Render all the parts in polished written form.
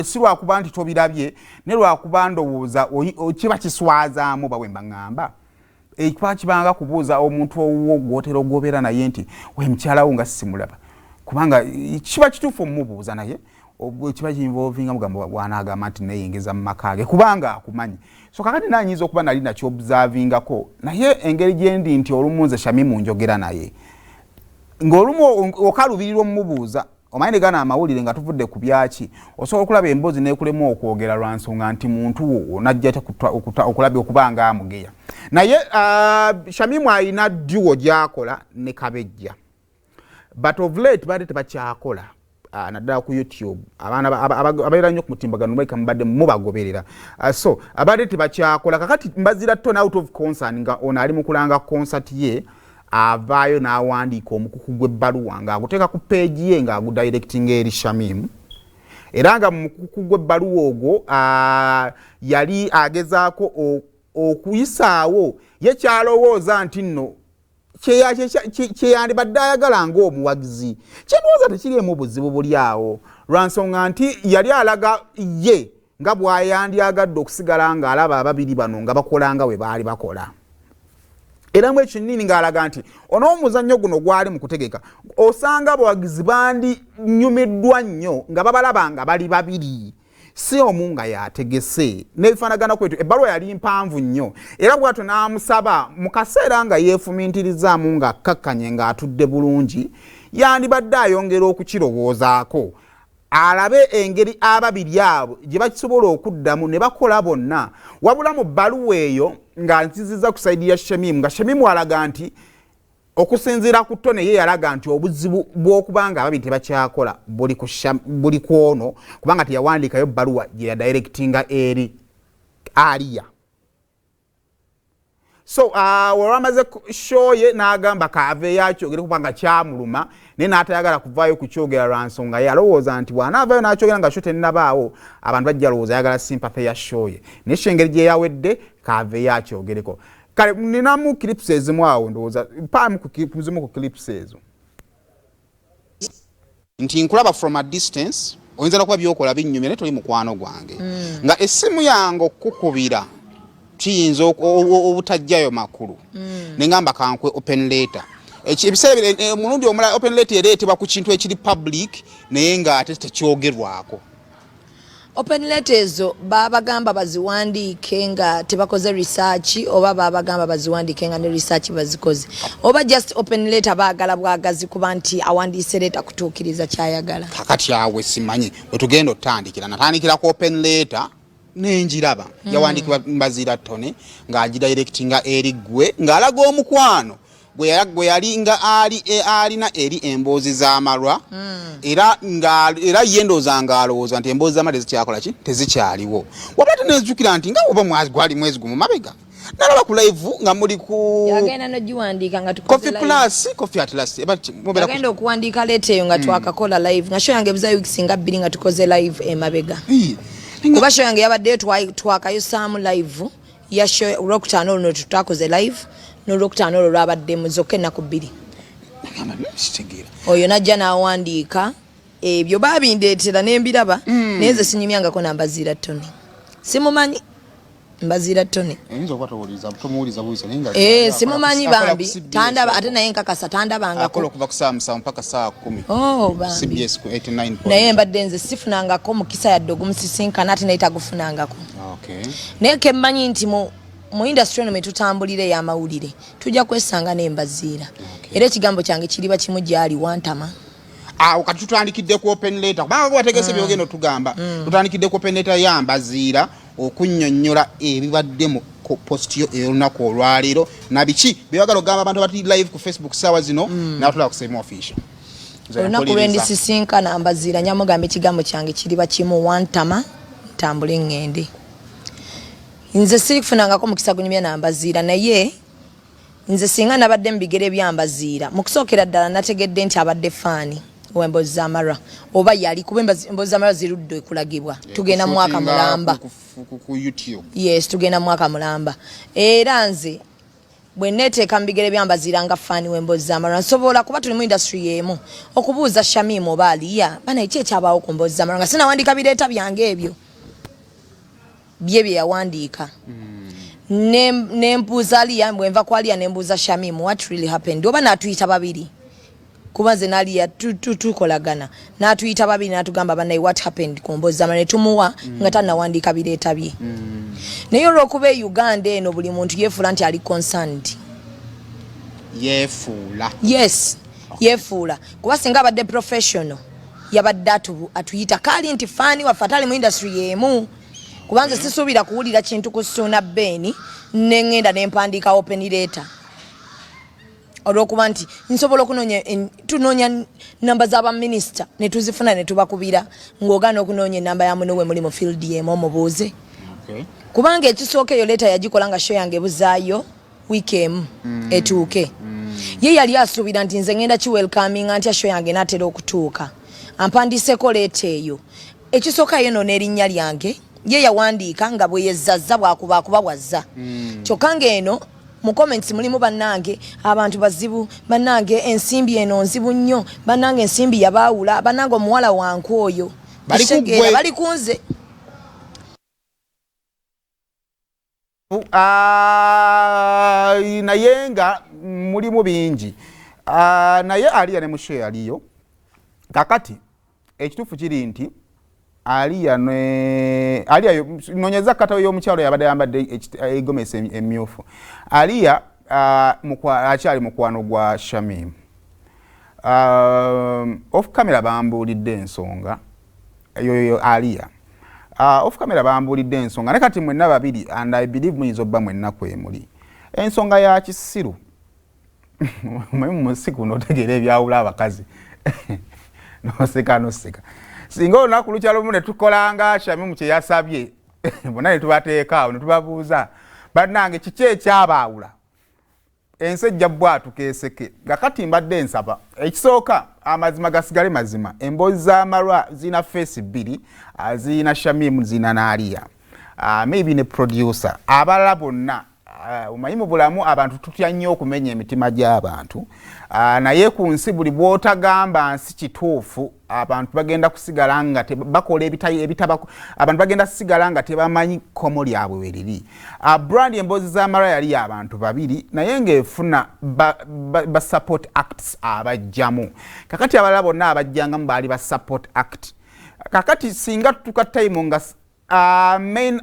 Si lwakuba nti tobirabye, ne lwakuba ndowooza kiba kiswazaamu bawe mbaŋŋamba ekuba kibanga kubuuza omuntu owuwo gwotera ogwobeera naye nti we mukyalawo nga simulaba, kubanga kiba kituufu omumubuuza, naye kiba kinvolvinga mugamba bwanaagamba nti neyingiza mu maka ge kubanga akumanyi. So kakati nanyinza okuba nali nakyobservingako, naye engeri gyendi nti olumu nze Shamimu njogera naye ng'olumu okalubirirwa omumubuuza, omanyi ne gana amawulire nga tuvudde ku byaki, osobola okulaba emboozi nekulemu okwogera lwa nsonga nti muntu wo najja okulabya okuba nga amugeya. Naye Shamimu alina duo gyakola ne Kabejja, but of late badde tebakyakola, naddala ku YouTube. Abaana abeera nnyo ku mutimbagano balika mubadde mubagoberera. So abadde tebakyakola. Kakati Mbazira Tone, out of concern nga ono ali mu kulanga concert ye, avaayo n'awandiika omukuku gw'ebbaluwa ng'aguteeka ku page ye ng'agudirectinga eri Shamimu, era nga mu mukuku gw'ebbaluwa ogwo yali agezaako okuyisaawo ye kyalowooza nti nno kyeyandibadde ayagala ng'omuwagizi. Kyendowooza tekiriemu buzibu buli awo, lwa nsonga nti yali alaga ye nga bw'ayandyagadde okusigala ng'alaba ababiri bano nga bakola nga bwe baali bakola, era mu ekinini ng'alaga nti onoomuzannyo guno gwali mu kutegeka osanga abawagizi bandinyumiddwa nnyo nga babalaba nga bali babiri, si omu nga yategese n'ebifaanagana kwetu. Ebbaluwa yali mpanvu nnyo, era bwatyo n'amusaba mu kaseera nga yeefumintirizaamu ng'akkakkanye ng'atudde bulungi, yandibadde ayongera okukirowoozaako alabe engeri ababiri abo gye bakisobola okuddamu ne bakola bonna. Wabula mu bbaluwa eyo nga nziziza ku side ya Shemimu, nga Shemimu alaga nti okusinziira ku Tone, ye yalaga nti obuzibu bw'okuba nga ababiri tebakyakola buli ku ono, kubanga teyawandiikayo bbaluwa gye yadirectinga eri Aliya. So olwamaze show ye n'agamba kaaveeyo akyogere kubanga kyamuluma, naye n'atayagala kuvaayo kukyogera lwa nsonga ye alowooza nti bw'anaavaayo n'akyogera nga show tennabaawo, abantu bajja lowooza ayagala sympathy ya show ye. Naye show engeri gye yawedde, kaaveeyo akyogereko. Kale ninamu clips ezimu awo, ndowooza mpaamu zimu ku clips ezo nti nkulaba from a distance, oyinza nokuba byokola binyumya naye toli mukwano gwange. Nga essimu yange okukukubira kiyinza obutajjayo makulu. Neŋamba kankwe open letter. Ebiseera omulundi omulala open letter ereetebwa ku kintu ekiri public naye ng'ate tekyogerwako. Open letter ezo babagamba baziwandiike nga tebakoze research, oba babagamba baziwandiike nga ne research bazikoze, oba just open letter baagala bwagazi kuba nti awandiise letter kutuukiriza kyayagala? Kakati awe simanyi wetugenda otandikira. Natandikira ku open letter nenjiraba. Yawandiikibwa Mbaziira Tone ng'agidirectinga eri ggwe ng'alaga omukwano gwe yali nga alina eri emboozi z'amalwa. Era ye ndowooza ng'alowooza nti emboozi z'amalwa tezikyakola ki, tezikyaliwo. Wabula tenezijukira nti nga oba gwali mwezi gumu mabega nalaba ku live nga muli ku Yagenda nogiwandiika nga Coffee Plus, Coffee at Last. Yagenda okuwandiika letter eyo nga twakakola live, nga show yange ebuzayo weeks nga 2 nga tukoze live emabega, kuba show yange yabaddeyo twakayosaamu live ya show olwokutaano oluno tutakoze live, n'olwokutaano olwo lwabaddemu zokka ennaku 2. Oyo najja n'awandiika ebyo, babindeetera nembiraba. Naye nze sinyumyangako nambaziira Tony, simumanyi Mbaziira Tony. Simumanyi bambi, tandaba ate naye nkakasa tandabangako. Oh, naye mbadde nze sifunangako mukisa yadde ogumusisinkana, ate naye tagufunangako. Naye kemmanyi nti mu industry eno metutambulira ey'amawulire tujja kwesanga n'Embaziira, era ekigambo kyange kiriba kimu gyali: wantama. Awo kati tutandikidde ku open letter, kubanga wategese byogenda otugamba. Tutandikidde ku open letter ya Mbaziira okunnyonnyola ebibadde mu post yo ey'olunaku olwaleero nabiki byeyagala okugamba abantu abati live ku Facebook saawa zino n'abatulaba ku Same Official. Olunaku lwendisisinkana Mbaziira nyamugamba ekigambo kyange kiriba kimu: wantama, ntambule ŋŋende. Nze sirikufunangako mukisa gunyumya nambaziira, naye nze singa nabadde mu bigere byambaziira, mu kusookera ddala nategedde nti abadde fan w'emboozi z'amalwa, oba yali, kuba emboozi z'amalwa zirudde ekulagibwa, tugenda mu mwaka mulamba. Ku YouTube. Yes, tugenda mu mwaka mulamba, era nze Bwe neeteeka mu bigere bya Mbaziira nga fan w'Emboozi z'Amalwa, nsobola kuba tuli mu industry y'emu okubuuza Shamim oba Aliya, bana ki ekyabaawo ku Mboozi z'Amalwa nga sinawandiika bireeta byange ebyo bye bye yawandiika. Ne mbuuza Aliya, bwe nva ku Aliya ne mbuuza Shamim, what really happened, oba n'atuyita babiri, kuba nze n'Aliya tukolagana, n'atuyita babiri n'atugamba, "Banaye, what happened ku Mboozi z'Amalwa?" Ne tumuwa nga tannawandiika bireeta bye. Naye olw'okuba e Uganda eno buli muntu yeefuula nti ali concerned. Yeefuula. Yes, yeefuula, kuba singa abadde professional yabadde atuyita kaali nti fan waffe atali mu industry y'emu, kuba nze sisuubira kuwulira kintu ku Ssuuna Ben neŋŋenda nempandiika open letter, olwokuba nti nsobola okunoonya, tunoonya namba z'abaminisita ne tuzifuna ne tubakubira, ng'ogaana okunoonya enamba ya muno we muli mu field y'emu omubuuze. Kubanga ekisooka, eyo letter yagikola nga show yange ebuzaayo wiiki emu etuuke. Ye yali asuubira nti nze ngenda kiwelcominga ntya show yange naatera okutuuka, ampandiiseko letter eyo. Ekisooka, ye noona erinnya lyange ye yawandiika nga bwe yezzazza bwakubaakuba bwazza, kyokka ng'eno mu comments mulimu, "Bannange, abantu bazibu, bannange, ensimbi eno nzibu nnyo, bannange, ensimbi yabaawula, bannange, omuwala wanku oyo." Bali ku Kitegeera, ggwe. Bali ku nze. Ah, naye nga mulimu bingi. Ah, naye Aliya ne musho yaliyo. Kakati ekituufu kiri nti Aliya ne Aliya nonyeza katawo y'omukyalo yabadde yambadde egomesi emyufu. Aliya akyali mukwano gwa Shamim. Off camera bambuulidde ensonga yoyo Aliya. Off camera bambuulidde ensonga, naye kati mwenna babiri, and I believe muyinza obba mwenna kwemuli ensonga ya kisiru. Mwe munsi kuno otegeera ebyawula abakazi, noseka noseka. Singa olunaku lukya lumu ne tukolanga Shamimu kye yasabye, bonna ne tubateeka awo ne tubabuuza, "Bannange, kiki ekyabaawula?" ensi ejja bwatuka eseke. Kakati mbadde nsaba ekisooka amazima gasigale mazima. Emboozi z'Amalwa zirina face bbiri, zirina Shamimu, zirina n'Aliya, maybe ne producer, abalala bonna. Omanyi mu bulamu abantu tutya nnyo okumenya emitima gy'abantu, naye ku nsi buli bw'otagamba nsi kituufu, abantu bagenda kusigala nga bakola ebitabako, abantu bagenda kusigala nga tebamanyi kkomo lyabwe we riri. Brand Emboozi z'Amalwa yali abantu babiri, naye ng'efuna ba support acts abajjamu. Kakati abalala bonna abajjangamu baali ba support act. Kakati singa tutuka time nga main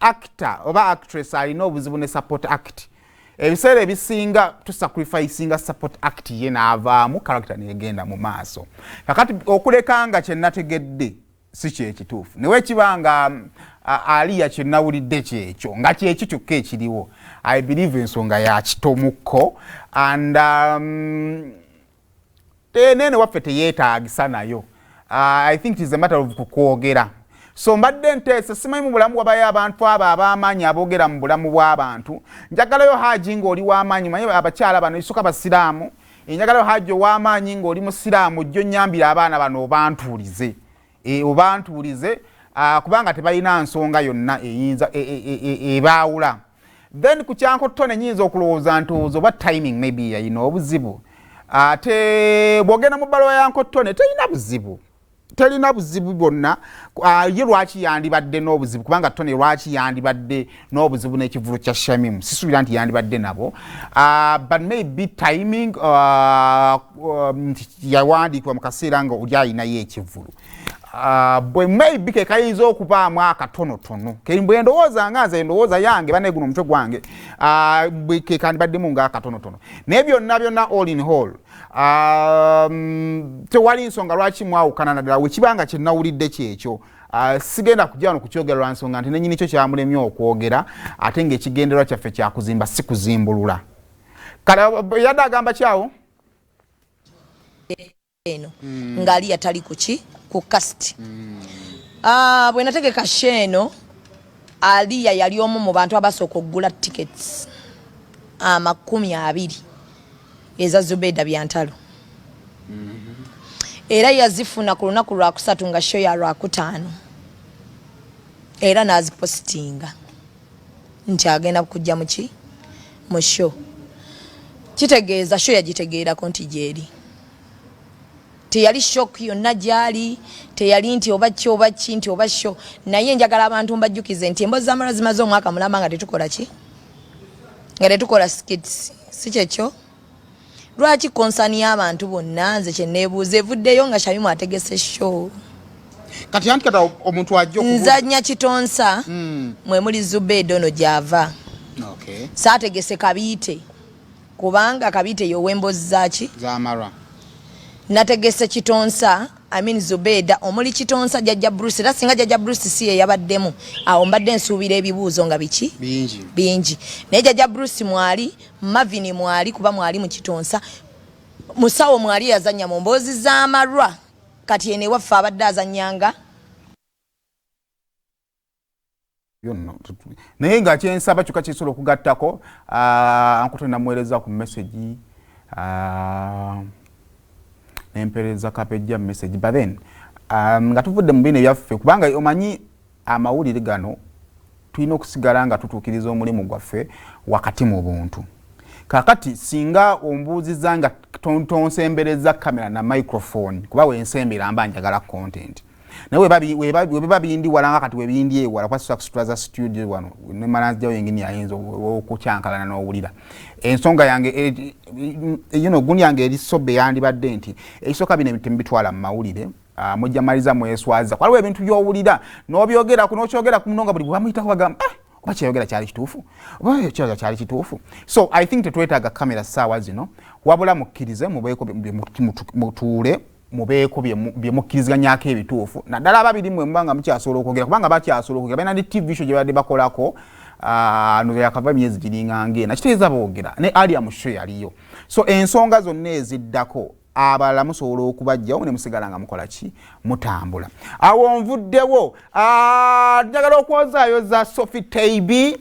actor oba actress alina obuzibu ne support act, ebiseera ebisinga tusacrificinga support act ye n'avaamu, character negenda mu maaso. Kakati okuleka nga kyenategedde si kyekituufu, newe kiba nga Aliya kyenawulidde kyekyo nga kyekyo kyokka ekiriwo, I believe ensonga ya kitomukko and nene waffe teyeetagisa nayo. I think it is a matter of kukwogera. So mbadde nteesa, simanyi mu bulamu wabayo abantu abo ab'amaanyi aboogera mu bulamu bw'abantu. Njagalayo Haji ng'oli w'amaanyi. Manyi abakyala bano isooka basiraamu. Njagalayo Haji ow'amaanyi ng'oli musiraamu, jjo nyambira abaana bano obantuulize, obantuulize, kubanga tebalina nsonga yonna eyinza ebaawula. Then ku kyankotone nyinza okulowooza nti oba timing maybe yayina obuzibu. Ate bw'ogenda mu bbaluwa ya Nkotone terina buzibu, terina buzibu bwonna. Ye lwaki yandibadde n'obuzibu? Kubanga Tone lwaki yandibadde n'obuzibu n'ekivulu kya Shamimu? Sisuubira nti yandibadde nabo, but maybe timing, nti yawandiikibwa mu kaseera nga oli ayinayo ekivulu. Bwe maybe ke kayinza okubaamu akatonotono, bwe ndowooza nga nze endowooza yange bane guno omutwe gwange, bwe ke kandibaddemu ngaakatonotono. Naye byonna byonna, all in all, tewali nsonga lwaki mwawukana, naddala wekibanga kyenawulidde kyekyo. Sigenda kujja wano kukyogera lwa nsonga nti nenyini kyo kyamulemye okwogera, ate ng'ekigendererwa kyaffe kyakuzimba, si kuzimbulula. Kale yadde agamba kyawo. Eno ng'ali yatali kuki ku cast. Ah, bwe nategeka show eno, Aliya yali omu mu bantu abasooka okugula tickets 20 eza Zubeda Byantalo, era yazifuna ku lunaku lwakusatu nga show ya Lwakutaano, era n'azipositinga nti agenda kujja muki Mu show kitegeeza show yagitegeerako nti gyeri, teyali shock yonna gyali, teyali nti oba ki oba ki nti oba show. Naye njagala abantu mbajjukize nti emboozi z'amalwa zimaze omwaka mulamba nga tetukola ki, nga tetukola skits, si kyekyo? Lwaki concern y'abantu bonna, nze kyeneebuuza, evuddeyo nga Shamimu ategese show? Kati anti kati omuntu ajja nzanya kitonsa mwe muli Zubedo ono gyava. Saategese Kabiite kubanga Kabiite yow'emboozi zaki? Zamarwa. Nategese kitonsa, I mean Zubeda, omuli kitonsa, Jajja Bruce. Era singa Jajja Bruce si ye yabaddemu, awo mbadde nsuubira ebibuuzo nga biki? Bingi. Bingi. Naye Jajja Bruce mwali, Mavini mwali, kuba mwali mu kitonsa, musawo mwali yazanya mu mboozi z'amalwa. Kati eno ewaffe abadde azanyanga. Byonna, naye nga kyensaba kyokka kisobola okugattako ankuto namuweereza ku message, nempeereza kapejja message. But then nga tuvudde mu bino ebyaffe, kubanga omanyi amawulire gano tulina okusigala nga tutuukiriza omulimu gwaffe wakati mu buntu. Kakati singa ombuuziza nga tonsembereza kamera na microphone, kuba wensembera mba njagala content, naye webiba bindi wala nga kati webindi ewala, kuba sisobola kusitula za studio wano nemala nzijawo yengini ayinza okukyankalana n'owulira ensonga yange. Gundi yange eri sobe yandibadde nti ekisooka bino temubitwala mu mawulire. Mujja maliza mweswaza. Waliwo ebintu by'owulira n'obyogeraku n'okyogera ku muno nga buli bwebamuyitako bagamba, "Eh, oba kyeyogera kyali kituufu, oba kyeyogera kyali kituufu?" So I think tetwetaaga kamera ssaawa zino, wabula mukkirize mubeeko mutuule mubeeko bye mukkiriziganyako ebituufu, naddala ababiri mwe muba nga mukyasobola okwogera, kubanga bakyasobola okwogera. Balina ne TV show gye babadde bakolako no yakava emyezi giringa ng'ena, kitegeeza boogera ne alia mu show yaliyo. So ensonga zonna eziddako abalala musobola okubajjawo ne musigala nga mukola ki, mutambula. Awo nvuddewo. Njagala okwozaayoza Sophie Taibi.